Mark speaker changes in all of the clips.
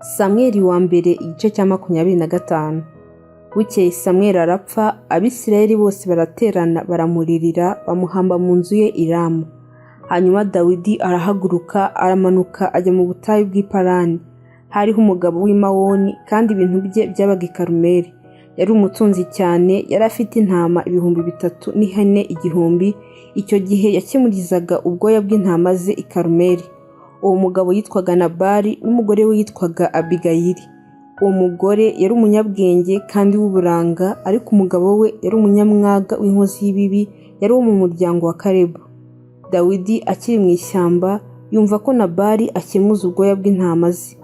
Speaker 1: Samweli wa mbere igice cya 25. Bukeye Samweli arapfa, Abisirayeli bose baraterana baramuririra, bamuhamba mu nzu ye i Rama. Hanyuma Dawidi arahaguruka aramanuka ajya mu butayu bw'i Parani. Hariho umugabo w'i Mawoni kandi ibintu bye byabaga i Karumeli. Yari umutunzi cyane, yari afite intama 3000 n'ihene 1000, icyo gihe yakemurizaga ubwoya bw'intama ze i Karumeli. Uwo mugabo yitwaga Nabali n'umugore we yitwaga Abigayili. Uwo mugore yari umunyabwenge kandi w'uburanga, ariko umugabo we yari umunyamwaga w'inkozi y'ibibi, yari uwo mu muryango wa Kalebu. Dawidi akiri mu ishyamba yumva ko Nabali akemuza ubwoya bw'intama ze.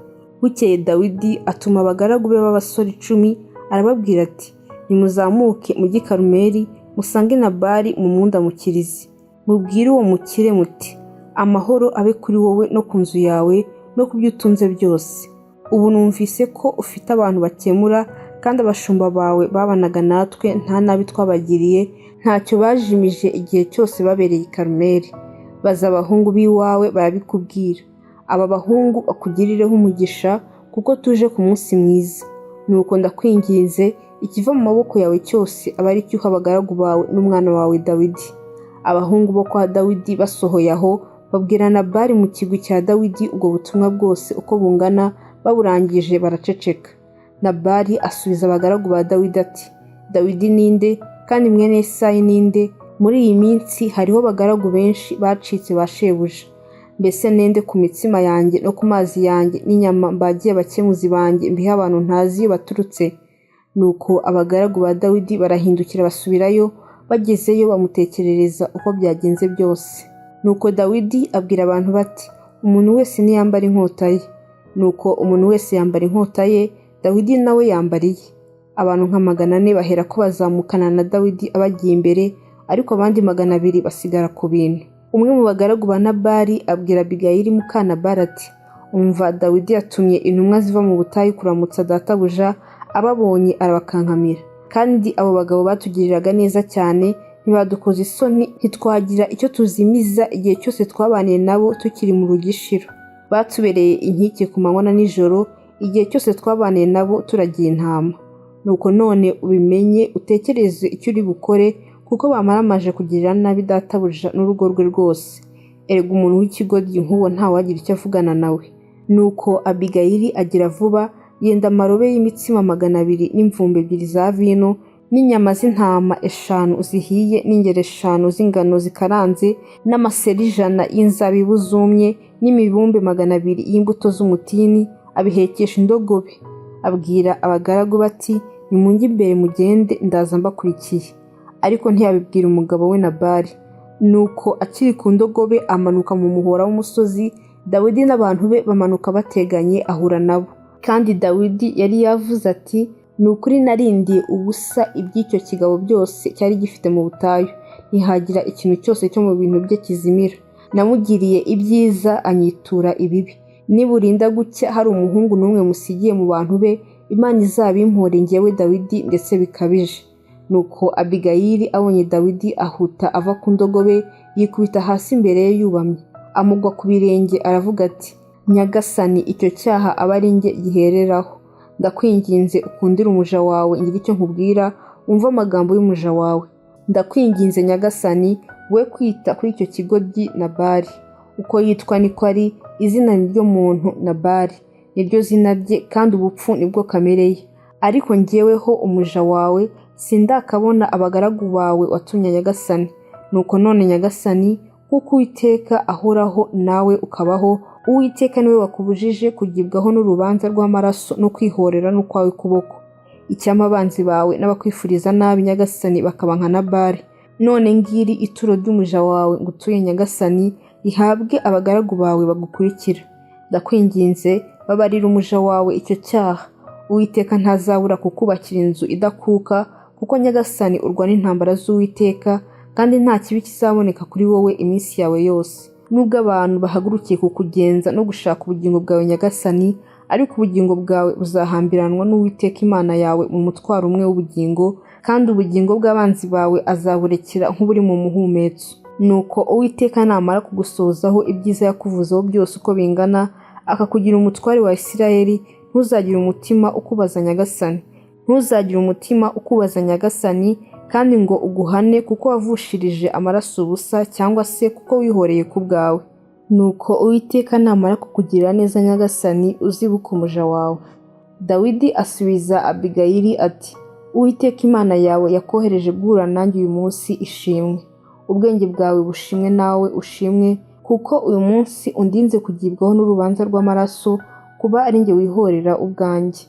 Speaker 1: Bukeye Dawidi atuma abagaragu be b'abasore 10, arababwira ati: "Nimuzamuke mujye i Karumeli, musange Nabali mumundamukirize. Mubwire uwo mukire muti: 'Amahoro abe kuri wowe no ku nzu yawe no ku byo utunze byose. Ubu numvise ko ufite abantu bakemura, kandi abashumba bawe babanaga natwe nta nabi twabagiriye, ntacyo bajimije igihe cyose babereye i Karumeli. Baza abahungu b'iwawe barabikubwira. Aba bahungu bakugirireho umugisha, kuko tuje ku munsi mwiza. Nuko ndakwinginze, ikiva mu maboko yawe cyose abe ari cyo uha abagaragu bawe n'umwana wawe Dawidi.'" Abahungu bo kwa Dawidi basohoye aho, babwira Nabali mu kigwi cya Dawidi ubwo butumwa bwose uko bungana, baburangije baraceceka. Nabali asubiza abagaragu ba Dawidi ati: "Dawidi ni nde, kandi mwene Yesayi ni nde? Muri iyi minsi hariho abagaragu benshi bacitse ba shebuja. Mbese nende ku mitsima yanjye no ku mazi yanjye n'inyama mbagiye abakemuzi banjye mbihe abantu ntazi iyo baturutse?" Nuko abagaragu ba Dawidi barahindukira basubirayo, bagezeyo bamutekerereza uko byagenze byose. Nuko Dawidi abwira abantu bati: "Umuntu wese niyambara inkota ye." Nuko umuntu wese yambara inkota ye, Dawidi nawe yambara iye. Abantu nka 400 baherako bazamukana na Dawidi abagiye imbere, ariko abandi 200 basigara ku bintu. Umwe mu bagaragu ba Nabali abwira Abigayili muka Nabali ati: "Umva, Dawidi yatumye intumwa ziva mu butayu kuramutsa databuja, ababonye arabakankamira. Kandi abo bagabo batugiriraga neza cyane, ntibadukoza isoni, ntitwagira icyo tuzimiza igihe cyose twabaniye nabo tukiri mu rugishiro. Batubereye inkike ku manywa na nijoro, igihe cyose twabaniye nabo turagiye intama. Nuko none ubimenye, utekereze icyo uri bukore, kuko bamaramaje kugirira nabi databuja n'urugo rwe rwose. Erega umuntu w'ikigoryi nk'uwo ntawagira icyo avugana nawe." Nuko Abigayili agira vuba, yenda amarobe y'imitsima 200 n'imvumbi 2 za vino n'inyama z'intama 5 zihiye n'ingero 5 z'ingano zikaranze n'amaseri 100 y'inzabibu zumye n'imibumbe 200 y'imbuto z'umutini, abihekesha indogobe. Abwira abagaragu bati: "Nimunjye imbere mugende, ndaza mbakurikiye." Ariko ntiyabibwira umugabo we Nabali. Nuko akiri ku ndogobe amanuka mu muhora w'umusozi, Dawidi n'abantu be bamanuka bateganye, ahura nabo. Kandi Dawidi yari yavuze ati: "Ni ukuri narindiye ubusa iby'icyo kigabo byose cyari gifite mu butayu, ntihagira ikintu cyose cyo mu bintu bye kizimira. Namugiriye ibyiza anyitura ibibi. Niburinda gucya hari umuhungu n'umwe musigiye mu bantu be, Imana izabimpore njyewe Dawidi ndetse bikabije." Nuko Abigayili abonye Dawidi ahuta ava ku ndogobe, yikubita hasi imbere ye yubamye, amugwa ku birenge, aravuga ati: "Nyagasani, icyo cyaha abe ari njye gihereraho. Ndakwinginze ukundire umuja wawe ngire icyo nkubwira, wumve amagambo y'umuja wawe. Ndakwinginze nyagasani, we kwita kuri icyo kigoryi Nabali. Uko yitwa niko ari, izina ni ryo muntu Nabali, niryo zina rye, kandi ubupfu nibwo kamere ye. Ariko njyeweho umuja wawe sindakabona abagaragu bawe watumye nyagasani. Nuko none nyagasani, nk'uko Uwiteka ahoraho nawe ukabaho, Uwiteka niwe wakubujije kugibwaho n'urubanza rw'amaraso no kwihorera n'ukwawe kuboko. Icyampa abanzi bawe n'abakwifuriza nabi nyagasani bakaba nka Nabali. None ngiri ituro ry'umuja wawe ngutuye nyagasani, rihabwe abagaragu bawe bagukurikira. Ndakwinginze, babarira umuja wawe icyo cyaha. Uwiteka ntazabura kukubakira inzu idakuka, kuko nyagasani urwana intambara z'Uwiteka, kandi nta kibi kizaboneka kuri wowe iminsi yawe yose. Nubwo abantu bahagurukiye kukugenza no gushaka ubugingo bwawe nyagasani, ariko ubugingo bwawe buzahambiranwa n'Uwiteka Imana yawe mu mutwaro umwe w'ubugingo, kandi ubugingo bw'abanzi bawe azaburekera nk'uburi mu muhumetso. Nuko Uwiteka namara kugusohozaho ibyiza yakuvuzeho byose uko bingana, akakugira umutware wa Isirayeli, Ntuzagire umutima ukubaza Nyagasani, ntuzagire umutima ukubaza Nyagasani, kandi ngo uguhane kuko wavushirije amaraso ubusa, cyangwa se kuko wihoreye ku bwawe. Nuko Uwiteka namara kukugirira neza Nyagasani, uzibuke umuja wawe." Dawidi asubiza Abigayili ati: "Uwiteka Imana yawe yakohereje guhura nanjye uyu munsi ishimwe. Ubwenge bwawe bushimwe nawe ushimwe, kuko uyu munsi undinze kugibwaho n'urubanza rw'amaraso, kuba ari njye wihorera ubwanjye.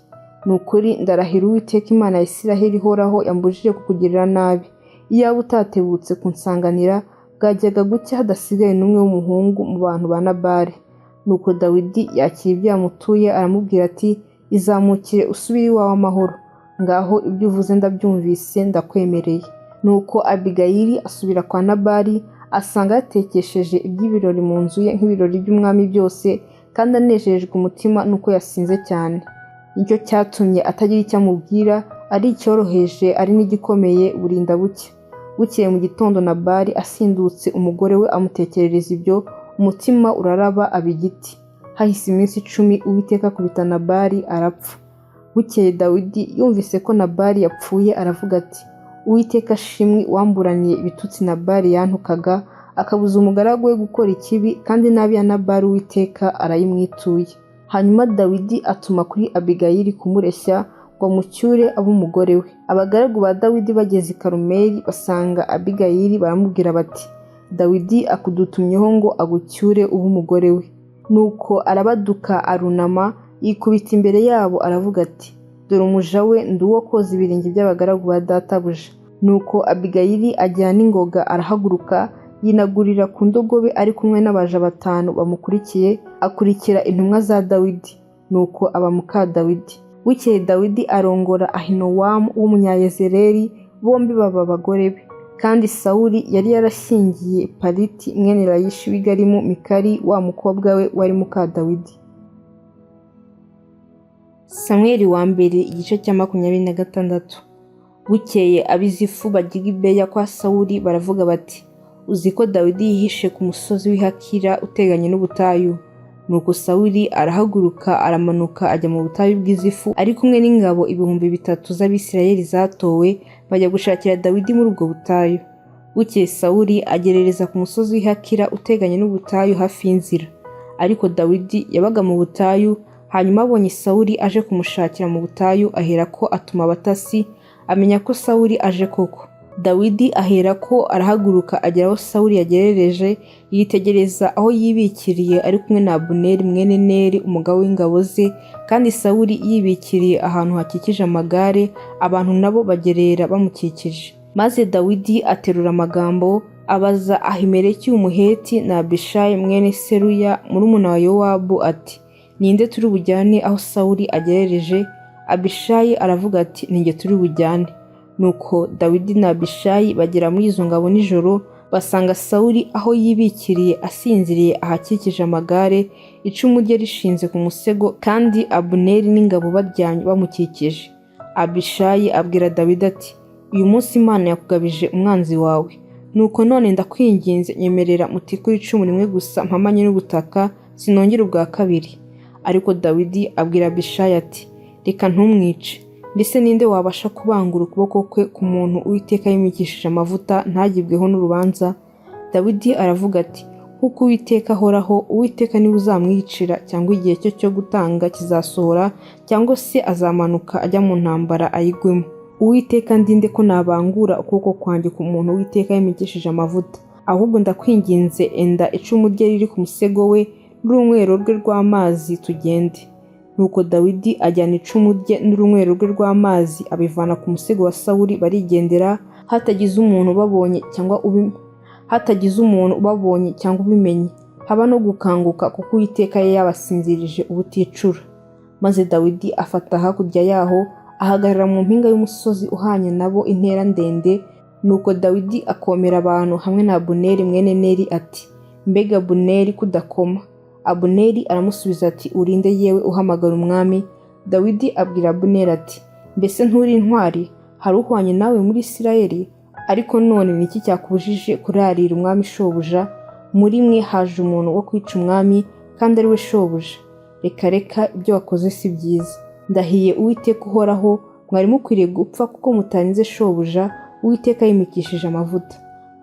Speaker 1: Ni ukuri ndarahira Uwiteka Imana ya Isiraheli ihoraho yambujije kukugirira nabi. Iyaba utatebutse kunsanganira, bwajyaga gucya hadasigaye n'umwe w'umuhungu mu bantu ba Nabali." Nuko Dawidi yakira ibyo yamutuye, aramubwira ati: "Izamukire usubire iwawe amahoro. Ngaho ibyo uvuze ndabyumvise, ndakwemereye." Nuko Abigayili asubira kwa Nabali, asanga yatekesheje iby'ibirori mu nzu ye nk'ibirori by'umwami byose, kandi anejejwe umutima nuko yasinze cyane. Nicyo cyatumye atagira icyo amubwira, ari icyoroheje ari n'igikomeye, burinda bucya. Bukeye mu gitondo Nabali asindutse, umugore we amutekerereza ibyo, umutima uraraba aba igiti. Hahise iminsi 10, Uwiteka akubita Nabali arapfa. Bukeye Dawidi yumvise ko Nabali yapfuye, aravuga ati: "Uwiteka ashimwe wamburaniye ibitutsi Nabali yantukaga, akabuza umugaragu we gukora ikibi, kandi nabi ya Nabali Uwiteka arayimwituye." Hanyuma Dawidi atuma kuri Abigayili kumureshya ngo amucyure abe umugore we. Abagaragu ba Dawidi bageze i Karumeli basanga Abigayili, baramubwira bati: "Dawidi akudutumyeho ngo agucyure ube umugore we." Nuko arabaduka arunama, yikubita imbere yabo, aravuga ati: "Dore umuja we, ndi uwo koza ibirenge by'abagaragu ba databuja." Nuko Abigayili ajyana n'ingoga, arahaguruka yinagurira ku ndogobe ari kumwe n'abaja 5 bamukurikiye, akurikira intumwa za Dawidi. Nuko aba muka Dawidi. Bukeye Dawidi arongora Ahinowamu w'Umunyayezereli, bombi baba abagore be. Kandi Sawuli yari yarashyingiye Paliti mwene Layishi w'i Galimu Mikali wa mukobwa we wari muka Dawidi. Samweli wa mbere igice cya 26. Bukeye ab'Izifu bajya i Gibeya kwa Sawuli, baravuga bati: "Uzi ko Dawidi yihishe ku musozi w'i Hakila uteganye n'ubutayu?" Nuko Sawuli arahaguruka aramanuka ajya mu butayu bw'Izifu ari kumwe n'ingabo 3000 z'Abisirayeli zatowe, bajya gushakira Dawidi muri ubwo butayu. Bukeye Sawuli agerereza ku musozi w'i Hakila uteganye n'ubutayu hafi y'inzira. Ariko Dawidi yabaga mu butayu. Hanyuma abonye Sawuli aje kumushakira mu butayu, aherako atuma abatasi, amenya ko Sawuli aje koko. Dawidi aherako arahaguruka agera aho Sawuli yagerereje, yitegereza aho yibikiriye ari kumwe na Abuneri mwene Neri umugaba w'ingabo ze, kandi Sawuli yibikiriye ahantu hakikije amagare, abantu nabo bagerera bamukikije. Maze Dawidi aterura amagambo, abaza Ahimeleki w'Umuheti na Abishayi mwene Seruya murumuna wa Yowabu ati: "Ninde turi bujyane aho Sawuli agerereje?" Abishayi aravuga ati: "Ni jye turi bujyane." Nuko Dawidi na Abishayi bagera muri izo ngabo nijoro, basanga Sawuli aho yibikiriye asinziriye ahakikije amagare, icumu rye rishinze ku musego, kandi Abuneri n'ingabo baryamye bamukikije. Abishayi abwira Dawidi ati: "Uyu munsi Imana yakugabije umwanzi wawe. Nuko none ndakwinginze nyemerera mutikure icumu rimwe gusa mpamanye n'ubutaka, sinongera ubwa kabiri." Ariko Dawidi abwira Abishayi ati: "Reka, ntumwice. Mbese ninde wabasha kubangura ukuboko kwe ku muntu Uwiteka yimikishije amavuta ntagibweho n'urubanza?" Dawidi aravuga ati: "Nk'uko Uwiteka ahoraho, Uwiteka niwe uzamwicira, cyangwa igihe cye cyo gutanga kizasohora, cyangwa se azamanuka ajya mu ntambara ayigwemo. Uwiteka ndinde ko nabangura ukuboko kwanjye ku muntu Uwiteka yimikishije amavuta. Ahubwo ndakwinginze enda icumu rye riri ku musego we n'urunywero rwe rw'amazi, tugende." Nuko Dawidi ajyana icumu rye n'urunywero rwe rw'amazi, abivana ku musego wa Sawuli, barigendera hatagize umuntu ubabonye cyangwa ubimenye, haba no gukanguka, kuko Uwiteka yari yabasinzirije ubuticura. Maze Dawidi afata hakurya yaho, ahagarara mu mpinga y'umusozi uhanye nabo intera ndende. Nuko Dawidi akomera abantu hamwe na Abuneri mwene Neri ati: "Mbega Abuneri, kudakoma?" Abuneri aramusubiza ati: "Urinde yewe uhamagara umwami?" Dawidi abwira Abuneri ati: "Mbese nturi intwari? Hari uhwanye nawe muri Isirayeli? Ariko none ni iki cyakubujije kurarira umwami shobuja? Muri mwe haje umuntu wo kwica umwami, kandi ari we shobuja. Reka Reka reka, ibyo wakoze si byiza. Ndahiye Uwiteka uhoraho, mwari mukwiriye gupfa kuko mutarinze shobuja, Uwiteka yimikishije amavuta.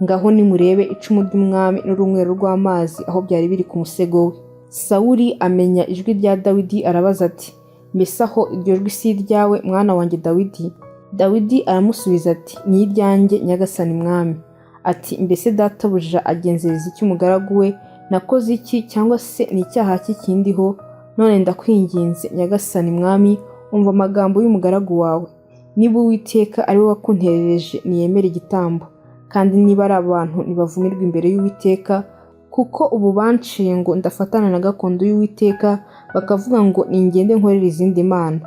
Speaker 1: Ngaho nimurebe icumu ry'umwami n'urunywero rw'amazi aho byari biri ku musego we." Sawuli amenya ijwi rya Dawidi, arabaza ati: "Mbese aho iryo jwi si iryawe, mwana wanjye Dawidi?" Dawidi aramusubiza ati: "Ni iryanjye, nyagasani mwami." Ati: "Mbese databuja agenzereza iki umugaragu we? Nakoze iki, cyangwa se ni icyaha ki kindiho? None ndakwinginze, nyagasani mwami, umva amagambo y'umugaragu wawe. Niba Uwiteka ari we wakunterereje, niyemere igitambo, kandi niba ari abantu, nibavumirwe imbere y'Uwiteka, kuko ubu banciye ngo ndafatana na gakondo y'Uwiteka, bakavuga ngo ningende nkorere izindi mana.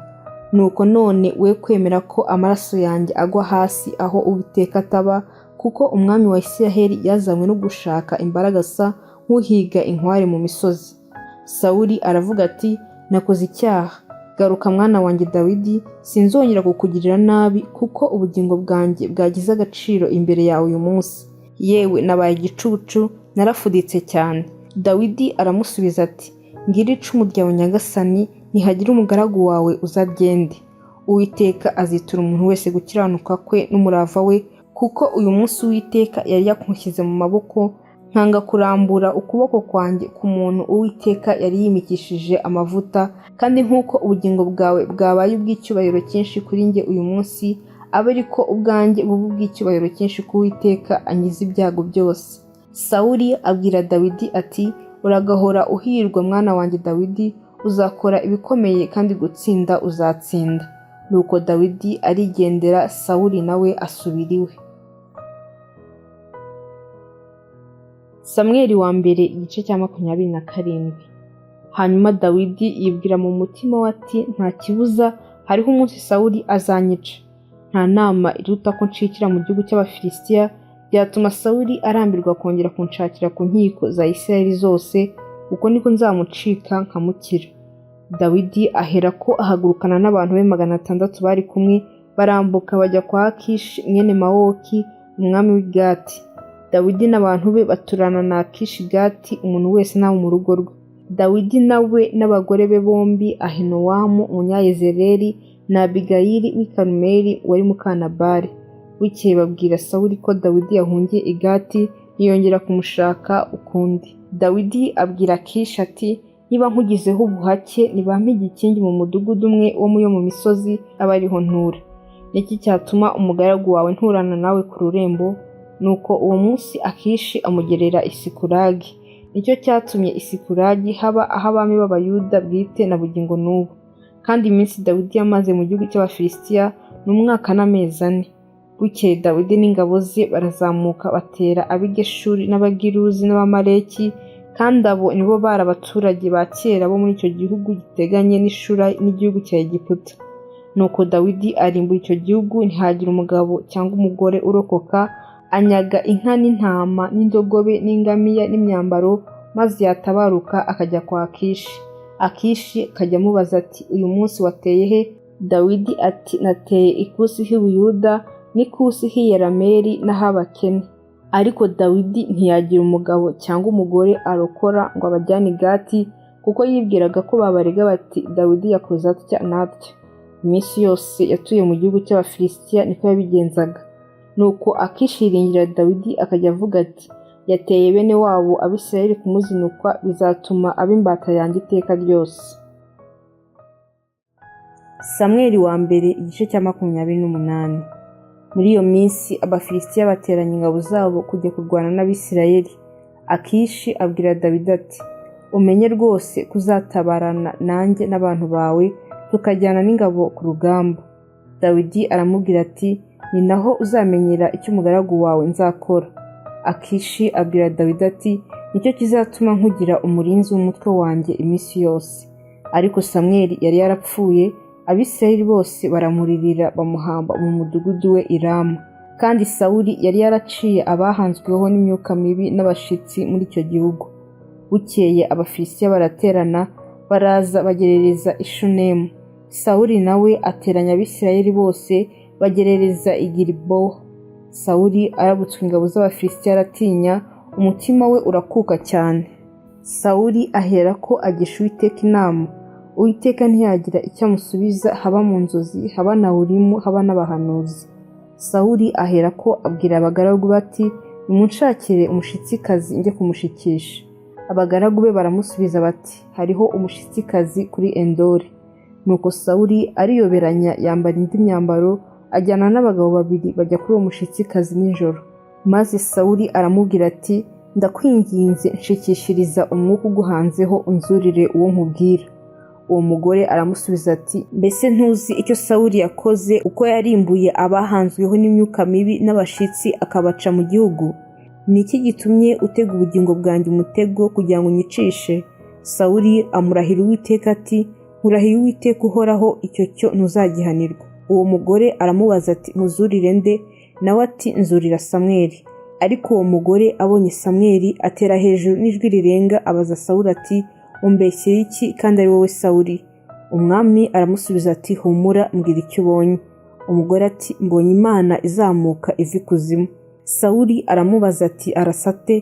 Speaker 1: Nuko none we kwemera ko amaraso yanjye agwa hasi aho Uwiteka ataba, kuko umwami wa Isiraheli yazanywe no gushaka imbaragasa nk'uhiga inkware mu misozi." Sawuli aravuga ati: "Nakoze icyaha. Garuka, mwana wanjye Dawidi, sinzongera kukugirira nabi, kuko ubugingo bwanjye bwagize agaciro imbere yawe uyu munsi. Yewe, nabaye igicucu, narafuditse cyane." Dawidi aramusubiza ati: "Ngira icumu ryawe, nyagasani, nihagira umugaragu wawe uzaryende. Uwiteka azitura umuntu wese gukiranuka kwe n'umurava we, kuko uyu munsi Uwiteka yari yakunshyize mu maboko, nkanga kurambura ukuboko kwanjye ku muntu Uwiteka yari yimikishije amavuta. Kandi nk'uko ubugingo bwawe bwabaye ubw'icyubahiro cyinshi kuri njye uyu munsi, abe ariko ubwanjye buba ubw'icyubahiro cyinshi ku Uwiteka ankiza ibyago byose." Sawuli abwira Dawidi ati: "Uragahora uhirwa, mwana wanjye Dawidi, uzakora ibikomeye kandi gutsinda uzatsinda." Nuko Dawidi arigendera, Sawuli nawe asubira iwe. Samweli wa mbere, igice cya 27. Hanyuma Dawidi yibwira mu mutima we ati: "Nta kibuza, hariho umunsi Sawuli azanyica. Nta nama iruta ko nshikira mu gihugu cy'Abafilisitiya, byatuma Sawuli arambirwa kongera kunshakira ku nkiko za Isirayeli zose, uko niko nzamucika nkamukira." Dawidi aherako ahagurukana n'abantu be 600 bari kumwe, barambuka bajya kwa Akishi mwene Mawoki, umwami w'i Gati. Dawidi n'abantu be baturana na Akishi Gati, umuntu wese n'abo mu rugo rwe. Dawidi nawe n'abagore be bombi, Ahinowamu Umunyayezereli na Abigayili w'i Karumeli wari muka Nabali. Bukeye babwira Sawuli ko Dawidi yahungiye i Gati, ntiyongera kumushaka ukundi. Dawidi abwira Akishi ati: "Niba nkugizeho ubuhake, nibampe igikingi mu mudugudu umwe wo mu yo mu misozi, abe ariho ntura. Ni iki cyatuma umugaragu wawe nturana nawe ku rurembo?" Nuko uwo munsi Akishi amugerera i Sikulagi. Nicyo cyatumye i Sikulagi haba aho abami b'Abayuda bwite na bugingo n'ubu. Kandi iminsi Dawidi yamaze mu gihugu cy'Abafilisitiya ni umwaka n'amezi 4. Bukeye Dawidi n'ingabo ze barazamuka batera ab'i Geshuri n'Abagiruzi n'Abamaleki, kandi abo nibo bari abaturage ba kera bo muri icyo gihugu giteganye n'Ishura n'igihugu cya Egiputa. Nuko Dawidi arimbura icyo gihugu, ntihagira umugabo cyangwa umugore urokoka, anyaga inka n'intama n'indogobe n'ingamiya n'imyambaro, maze yatabaruka akajya kwa Akishi. Akishi akajya amubaza ati: "Uyu munsi wateye he?" Dawidi ati: "Nateye ikusi h'i Buyuda n'ikusi h'i Yerameli n'ah'Abakene." Ariko Dawidi ntiyagira umugabo cyangwa umugore arokora ngo abajyane i Gati, kuko yibwiraga ko babarega bati: "Dawidi yakoze atya n'atya." Iminsi yose yatuye mu gihugu cy'Abafilisitiya niko yabigenzaga. Nuko Akishi yiringira Dawidi, akajya avuga ati: "Yateye bene wabo Abisirayeli kumuzinukwa, bizatuma aba imbata yanjye iteka ryose." Samweli wa mbere, igice cya 28. Muri iyo minsi Abafilisitiya bateranya ingabo zabo kujya kurwana n'Abisirayeli. Akishi abwira Dawidi ati: "Umenye rwose kuzatabarana nanjye n'abantu bawe, tukajyana n'ingabo ku rugamba." Dawidi aramubwira ati: "Ni naho uzamenyera icyo umugaragu wawe nzakora." Akishi abwira Dawidi ati: "Nicyo kizatuma nkugira umurinzi w'umutwe wanjye iminsi yose." Ariko Samweli yari yarapfuye, Abisirayeli bose baramuririra, bamuhamba mu mudugudu we i Rama. Kandi Sawuli yari yaraciye abahanzweho n'imyuka mibi n'abashitsi muri icyo gihugu. Bukeye Abafilisitiya baraterana, baraza bagerereza i Shunemu. Sawuli nawe ateranya Abisirayeli bose, bagerereza i Gilibowa. Sawuli arabutswe ingabo z'Abafilisitiya aratinya, umutima we urakuka cyane. Sawuli aherako agisha Uwiteka inama. Uwiteka ntiyagira icyo amusubiza, haba mu nzozi, haba na Urimu, haba n'abahanuzi. Sawuli aherako abwira abagaragu be ati: "Nimunshakire umushitsikazi njye kumushikisha." Abagaragu be baramusubiza bati: "Hariho umushitsikazi kuri Endori." Nuko Sawuli ariyoberanya, yambara indi myambaro, ajyana n'abagabo babiri, bajya kuri uwo mushitsikazi nijoro. Maze Sawuli aramubwira ati: "Ndakwinginze, nshikishiriza umwuka uguhanzeho, unzurire uwo nkubwira." Uwo mugore aramusubiza ati: "Mbese ntuzi icyo Sawuli yakoze, uko yarimbuye abahanzweho n'imyuka mibi n'abashitsi, akabaca mu gihugu? Ni iki gitumye utega ubugingo bwanjye umutego kugira ngo unyicishe?" Sawuli amurahira Uwiteka ati: "Nkurahiye Uwiteka uhoraho, icyo cyo ntuzagihanirwa." Uwo mugore aramubaza ati: "Nkuzurire nde?" Nawe ati: "Nzurira Samweli." Ariko uwo mugore abonye Samweli, atera hejuru n'ijwi rirenga, abaza Sawuli ati: "Umbeshyeye iki kandi ari wowe Sawuli?" Umwami aramusubiza ati: "Humura, mbwira icyo ubonye." Umugore ati: "Mbonye Imana izamuka iva ikuzimu." Sawuli aramubaza ati: "Arasa ate?"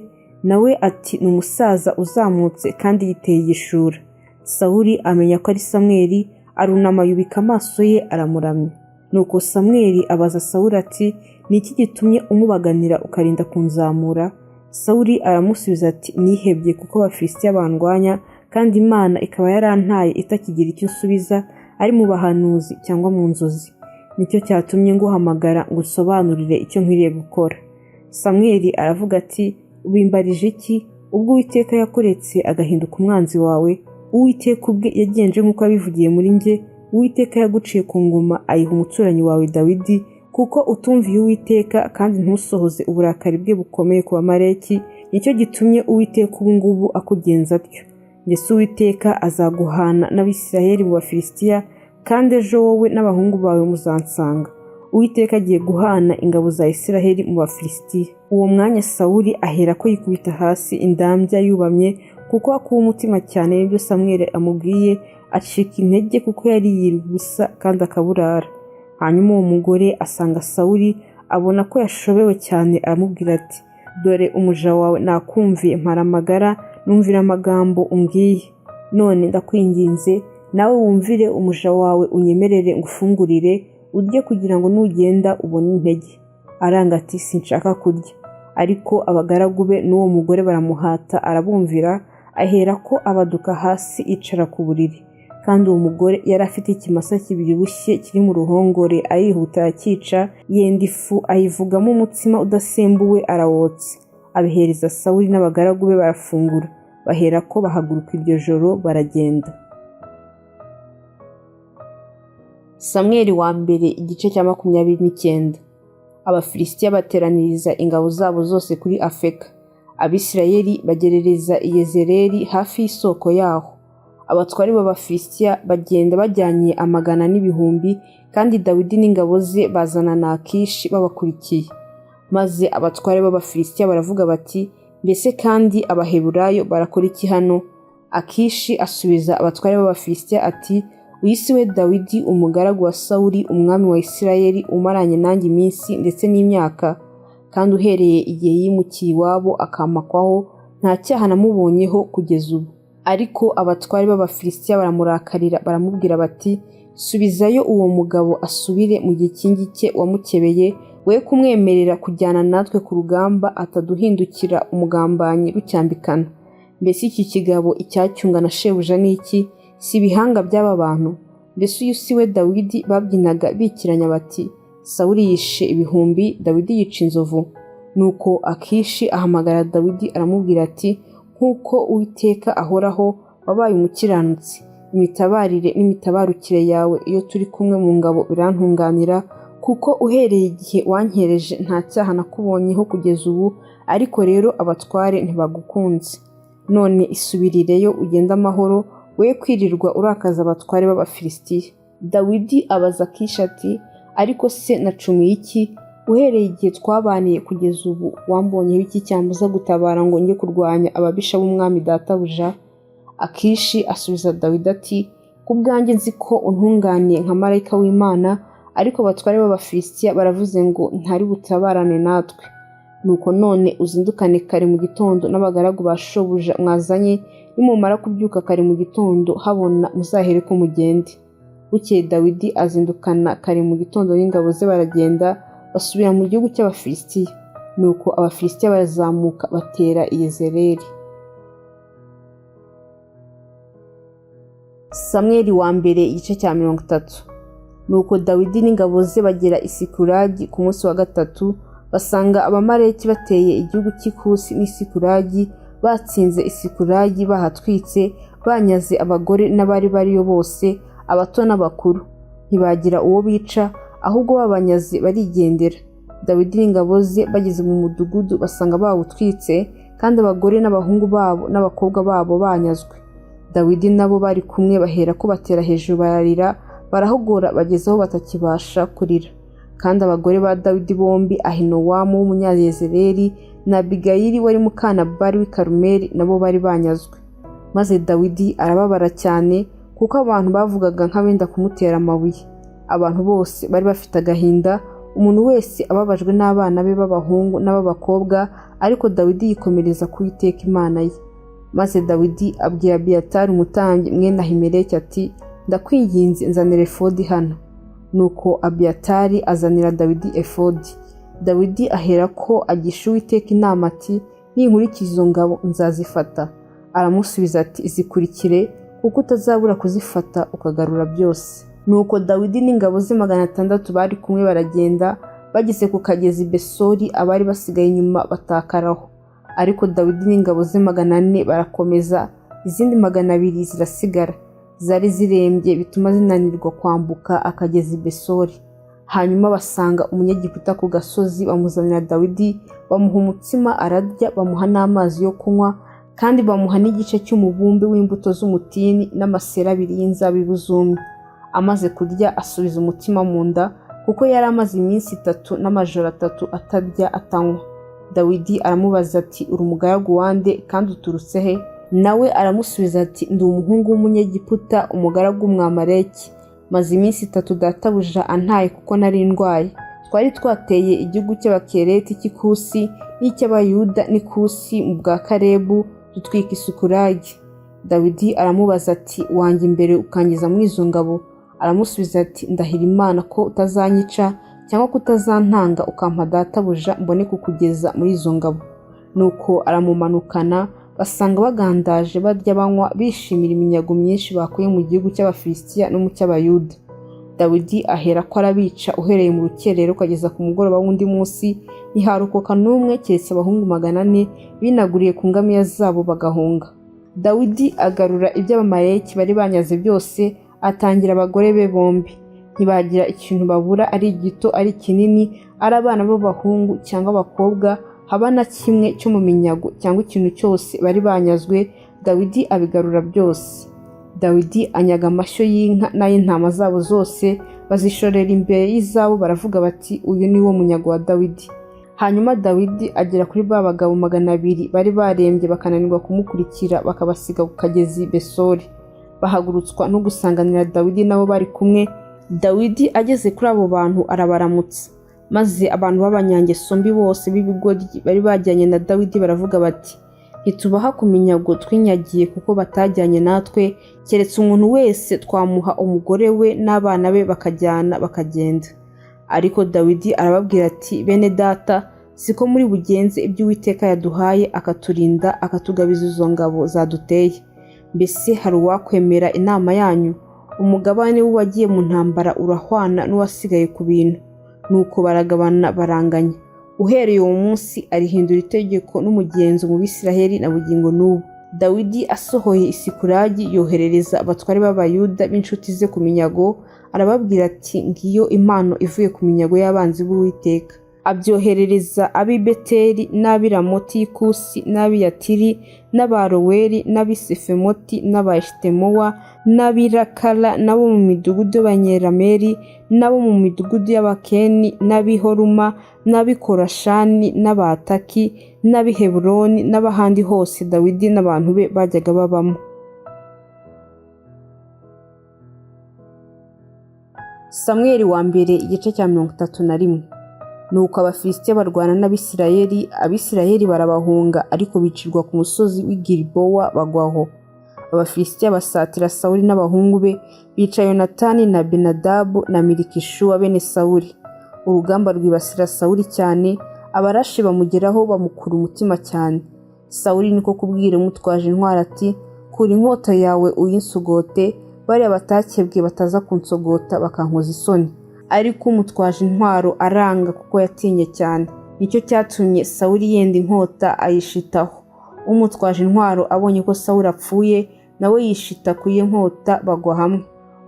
Speaker 1: Nawe ati: "Ni umusaza uzamutse kandi yiteye igishura." Sawuli amenya ko ari Samweli, arunama yubika amaso ye, aramuramya. Nuko Samweli abaza Sawuli ati: "Ni iki gitumye unkubaganira ukarinda kunzamura?" Sawuli aramusubiza ati: "Nihebye kuko Abafilisitiya bandwanya, kandi Imana ikaba yarantaye itakigira icyo insubiza, ari mu bahanuzi cyangwa mu nzozi. Nicyo cyatumye nguhamagara ngo unsobanurire icyo nkwiriye gukora." Samweli aravuga ati: "Ubimbarije iki, ubwo Uwiteka yakuretse agahinduka umwanzi wawe? Uwiteka ubwe yagenje nk'uko yabivugiye muri njye. Uwiteka yaguciye ku ngoma, ayiha umuturanyi wawe Dawidi, kuko utumviye Uwiteka kandi ntusohoze uburakari bwe bukomeye ku Bamaleki. Nicyo gitumye Uwiteka ubu ngubu akugenza atyo. Ndetse Uwiteka azaguhana n'Abisirayeli mu Bafilisitiya, kandi ejo wowe n'abahungu bawe muzansanga. Uwiteka agiye guhana ingabo za Isiraheli mu Bafilisitiya." Uwo mwanya Sawuli aherako yikubita hasi indambya yubamye, kuko akuwe umutima cyane n'ibyo Samweli amubwiye, acika intege kuko yari yiriwe ubusa kandi akaburara. Hanyuma uwo mugore asanga Sawuli, abona ko yashobewe cyane, aramubwira ati: "Dore umuja wawe nakumviye, mpara amagara, numvira amagambo umbwiye. None ndakwinginze, nawe wumvire umuja wawe, unyemerere ngufungurire urye, kugira ngo nugenda ubone intege." Aranga ati: "Sinshaka kurya." Ariko abagaragu be n'uwo mugore baramuhata, arabumvira, aherako abaduka hasi yicara ku buriri. Kandi uwo mugore yari afite ikimasa kibyibushye kiri mu ruhongore, arihuta aracyica, yenda ifu ayivugamo umutsima udasembuwe, arawotsa, abihereza Sawuli n'abagaragu be, barafungura. Baherako bahaguruka iryo joro baragenda. Samweli wa mbere, igice cya 29. Abafilisitiya bateraniriza ingabo zabo zose kuri Afeka. Abisirayeli bagerereza i Yezereli hafi y'isoko yaho. Abatware b'Abafilisitiya bagenda bajyanye amagana n'ibihumbi, kandi Dawidi n'ingabo ze bazana na Akishi babakurikiye. Maze abatware b'Abafilisitiya baravuga bati: "Mbese kandi Abaheburayo barakora iki hano?" Akishi asubiza abatware b'Abafilisitiya ati: "Uyu si we Dawidi umugaragu wa Sawuli umwami wa Isirayeli, umaranye nanjye iminsi ndetse n'imyaka? Kandi uhereye igihe yimukiye iwabo akampakwaho, nta cyaha namubonyeho kugeza ubu." Ariko abatware b'Abafilisitiya baramurakarira, baramubwira bati: "Subizayo uwo mugabo asubire mu gikingi cye wamukebeye, we kumwemerera kujyana natwe ku rugamba, ataduhindukira umugambanyi rucyambikana. Mbese iki kigabo icyacyunga na shebuja ni iki? Si ibihanga by'aba bantu? Mbese uyu si we Dawidi babyinaga bikiranya bati: 'Sawuli yishe ibihumbi, Dawidi yica inzovu'?" Nuko Akishi ahamagara Dawidi, aramubwira ati: "Nk'uko Uwiteka ahoraho, wabaye umukiranutsi. Imitabarire n'imitabarukire yawe iyo turi kumwe mu ngabo birantunganira, kuko uhereye igihe wankereje nta cyaha nakubonyeho kugeza ubu, ariko rero abatware ntibagukunze. None isubirireyo ugende amahoro, we kwirirwa urakaza abatware b'Abafilisitiya." Dawidi abaza Akishi ati: "Ariko se nacumuye iki? Uhereye igihe twabaniye kugeza ubu wambonyeho iki cyambuza gutabara ngo njye kurwanya ababisha b'umwami databuja?" Akishi asubiza Dawidi ati: "Ku bwanjye nzi ko untunganiye nka marayika w'Imana, ariko abatware b'Abafilisitiya baravuze ngo ntari butabarane natwe. Nuko none uzindukane kare mu gitondo n'abagaragu ba shobuja mwazanye, Nimumara kubyuka kare mu gitondo habona, muzahereko mugende. Bukeye Dawidi azindukana kare mu gitondo n'ingabo ze, baragenda basubira mu gihugu cy'Abafilisitiya. Nuko Abafilisitiya barazamuka batera i Yezereli. Samweli wa mbere igice cya 30. Nuko Dawidi n'ingabo ze bagera i Sikulagi ku munsi wa gatatu, basanga Abamaleki bateye igihugu cy'Ikusi n'i Sikulagi, batsinze i Sikulagi, bahatwitse, banyaze abagore n'abari bariyo bose, abato n'abakuru. Ntibagira uwo bica, ahubwo babanyaze barigendera. Dawidi n'ingabo ze bageze mu mudugudu basanga bawutwitse, kandi abagore n'abahungu babo n'abakobwa babo banyazwe. Dawidi nabo bari kumwe bahera ko batera hejuru bararira, barahogora bageze aho batakibasha kurira. Kandi abagore ba Dawidi bombi, Ahinowamu w'Umunyayezereli na Abigayili wari muka Nabali w'i Karumeli, nabo bari banyazwe. Maze Dawidi arababara cyane, kuko abantu bavugaga nk'abenda kumutera amabuye. Abantu bose bari bafite agahinda, umuntu wese ababajwe n'abana be b'abahungu n'ab'abakobwa, ariko Dawidi yikomereza ku Uwiteka Imana ye. Maze Dawidi abwira Abiyatari umutambyi mwene Ahimeleki ati, ndakwinginze nzanira efodi hano. Nuko Abiyatari azanira Dawidi efodi. Dawidi aherako agisha Uwiteka inama ati, ninkurikiza izo ngabo nzazifata. Aramusubiza ati, zikurikire, kuko utazabura kuzifata ukagarura byose. Nuko Dawidi n'ingabo ze 600 bari kumwe baragenda, bageze ku kagezi Besori, abari basigaye inyuma batakaraho. Ariko Dawidi n'ingabo ze 400 barakomeza, izindi 200 zirasigara. Zari zirembye bituma zinanirwa kwambuka akagezi Besori. Hanyuma basanga umunyegiputa ku gasozi, bamuzanira Dawidi, bamuha umutsima ararya, bamuha n'amazi yo kunywa, kandi bamuha n'igice cy'umubumbe w'imbuto z'umutini n'amaseri abiri y'inzabibu zumye. Amaze kurya asubiza umutima mu nda, kuko yari amaze iminsi 3 n'amajoro 3 atarya atanywa. Dawidi aramubaza ati, uri umugaragu wande kandi uturutse he? Nawe aramusubiza ati, ndi umuhungu w'umunyegiputa, umugaragu w'Umwamaleki. Maze iminsi 3 databuja antaye kuko nari ndwaye. Twari twateye igihugu cy'Abakereti cy'Ikusi n'icy'Abayuda n'Ikusi mu bwa Kalebu, dutwika Isikulagi. Dawidi aramubaza ati, wanjye imbere ukangiza muri izo ngabo? Aramusubiza ati, ndahira Imana ko utazanyica cyangwa ko utazantanga ukampa databuja mbone kukugeza muri izo ngabo. Nuko aramumanukana, basanga bagandaje barya banywa, bishimira iminyago myinshi bakuye mu gihugu cy'Abafilisitiya no mu cy'Abayuda. Dawidi ahera ko arabica uhereye mu rukerera ukageza ku mugoroba w'undi munsi, ntiharokoka n'umwe keretse abahungu 400 binaguriye ku ngamiya zabo bagahunga. Dawidi agarura ibyo Abamaleki bari banyaze byose, atangira abagore be bombi. Ntibagira ikintu babura, ari gito ari kinini, ari abana b'abahungu cyangwa abakobwa, haba na kimwe cyo mu minyago cyangwa ikintu cyose bari banyazwe, Dawidi abigarura byose. Dawidi anyaga amashyo y'inka n'ay'intama zabo zose, bazishorera imbere y'izabo, baravuga bati, uyu ni wo munyago wa Dawidi. Hanyuma Dawidi agera kuri ba bagabo 200 bari barembye bakananirwa kumukurikira, bakabasiga ku kagezi Besori. Bahagurutswa no gusanganira Dawidi nabo bari kumwe. Dawidi ageze kuri abo bantu arabaramutsa. Maze abantu b'abanyangeso mbi bose b'ibigoryi bari bajyanye na Dawidi baravuga bati, ntitubaha ku minyago twinyagiye kuko batajyanye natwe, keretse umuntu wese twamuha umugore we n'abana be bakajyana bakagenda. Ariko Dawidi arababwira ati, bene data, siko muri bugenze ibyo Uwiteka yaduhaye akaturinda akatugabiza izo ngabo zaduteye. Mbese hari uwakwemera inama yanyu? Umugabane w'uwagiye mu ntambara urahwana n'uwasigaye ku bintu. Nuko baragabana baranganya. Uhereye uwo munsi arihindura itegeko n'umugenzo mu Bisiraheli na bugingo n'ubu. Dawidi asohoye Isikulagi yoherereza abatware b'Abayuda b'inshuti ze ku minyago, arababwira ati, ngiyo impano ivuye ku minyago y'abanzi b'Uwiteka. Abyoherereza ab'i Beteli n'ab'i Ramoti y'Ikusi n'ab'i Yatiri n'Abaroweri n'ab'i Sefemoti n'aba Eshitemowa n'ab'i Rakala n'abo mu midugudu y'Abanyerameri n'abo mu midugudu y'Abakeni n'ab'i Horuma n'ab'i Korashani n'Abataki n'ab'i Heburoni n'abahandi hose Dawidi n'abantu be bajyaga babamo. Samweli wa mbere igice cya 31. Nuko Abafilisitiya barwana n'Abisirayeli, Abisirayeli barabahunga, ariko bicirwa ku musozi w'i Gilibowa bagwaho. Abafilisitiya basatira Sawuli n'abahungu be, bica Yonatani na Abinadabu na Milikishuwa bene Sawuli. Urugamba rwibasira Sawuli cyane, abarashi bamugeraho bamukura umutima cyane. Sawuli niko kubwira umutwaje intwaro ati: "Kura inkota yawe uyinsogote, bariya batakebwe bataza kunsogota bakankoza isoni." Ariko umutwaje intwaro aranga kuko yatinye cyane. Nicyo cyatumye Sawuli yenda inkota ayishitaho. Umutwaje intwaro abonye ko Sawuli apfuye, nawe yishita ku ye nkota bagwa hamwe.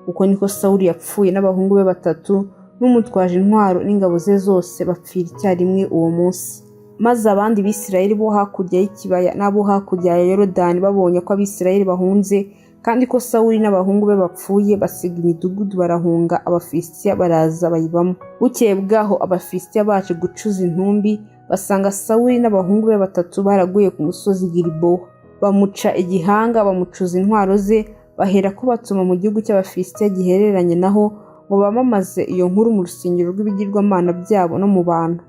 Speaker 1: Uko niko Sawuli yapfuye n'abahungu be batatu n'umutwaje intwaro n'ingabo ze zose bapfira icyarimwe uwo munsi. Maze abandi Bisirayeli bo hakurya y'ikibaya n'abo hakurya ya Yorodani babonye ko Abisirayeli bahunze kandi ko Sawuli n'abahungu be bapfuye, basiga imidugudu barahunga, Abafilisitiya baraza bayibamo. Bukeye bwaho Abafilisitiya baje gucuza intumbi, basanga Sawuli n'abahungu be batatu baraguye ku musozi Gilibowa. Bamuca igihanga, bamucuza intwaro ze, baherako batuma mu gihugu cy'Abafilisitiya gihereranye naho ngo bamamaze iyo nkuru mu rusengero rw'ibigirwamana byabo no mu bantu.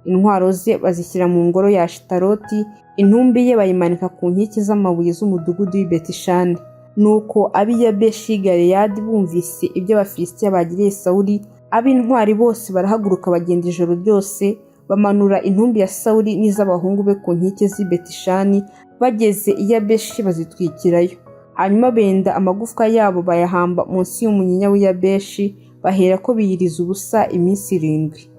Speaker 1: Intwaro ze bazishyira mu ngoro ya Ashitaroti, intumbi ye bayimanika ku nkike z'amabuye z'umudugudu w'i Betishani. Nuko ab'i Yabeshi Galeyadi bumvise ibyo Abafilisitiya bagiriye Sawuli, ab'intwari bose barahaguruka bagenda ijoro ryose, bamanura intumbi ya Sawuli n'iz'abahungu be ku nkike z'i Betishani, bageze i Yabeshi bazitwikirayo. Hanyuma benda amagufwa yabo bayahamba munsi y'umunyinya w'i Yabeshi, baherako biyiriza ubusa iminsi 7.